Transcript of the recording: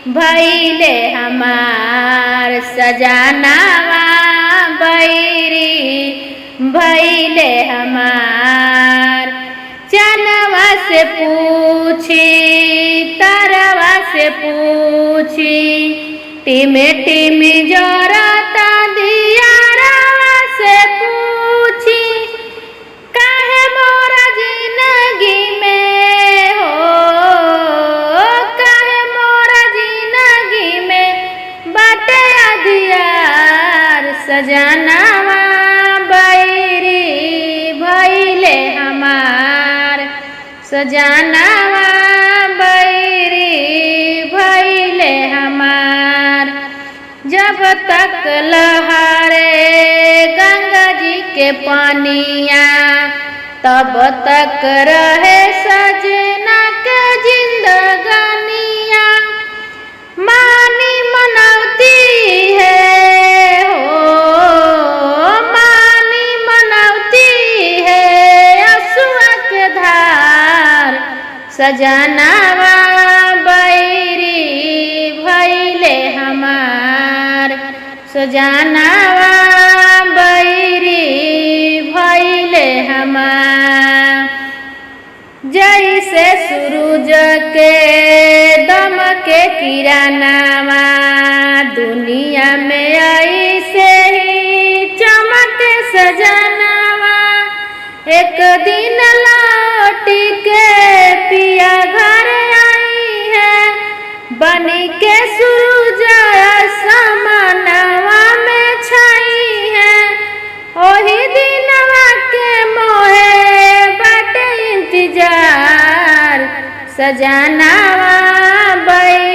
भैले हमार। सजनावा बैरी भैले हमार। चनवा से पूछी तरवा से पूछी, टिमे टिमे जरता दियारवा से पूछी, काहे मोरा जिंदगी में हो, काहे मोरा जिंदगी में बाटे अधियार। सजनावा बैरी भैले हमार। सजनावा बैरी भैले हमार। जब तक लहरे गंगा जी के पानिया, तब तक रहे सजना के जिंदगानिया। मानी मनौती है हो, मानी मनौती है असुआ के धार। सजनावा बैरी भैले हमार। सजनावा बैरी भैले हमार। जैसे सूरज के दम के किरनावा, दुनिया में ऐसे ही चमक सजनावा। एक दिन लौट के पिया घर आई है, बनी के सूरज समानवा में छाई है। ओही दिनवा के मोहे बाटे इंतजार। सजनावा बैरी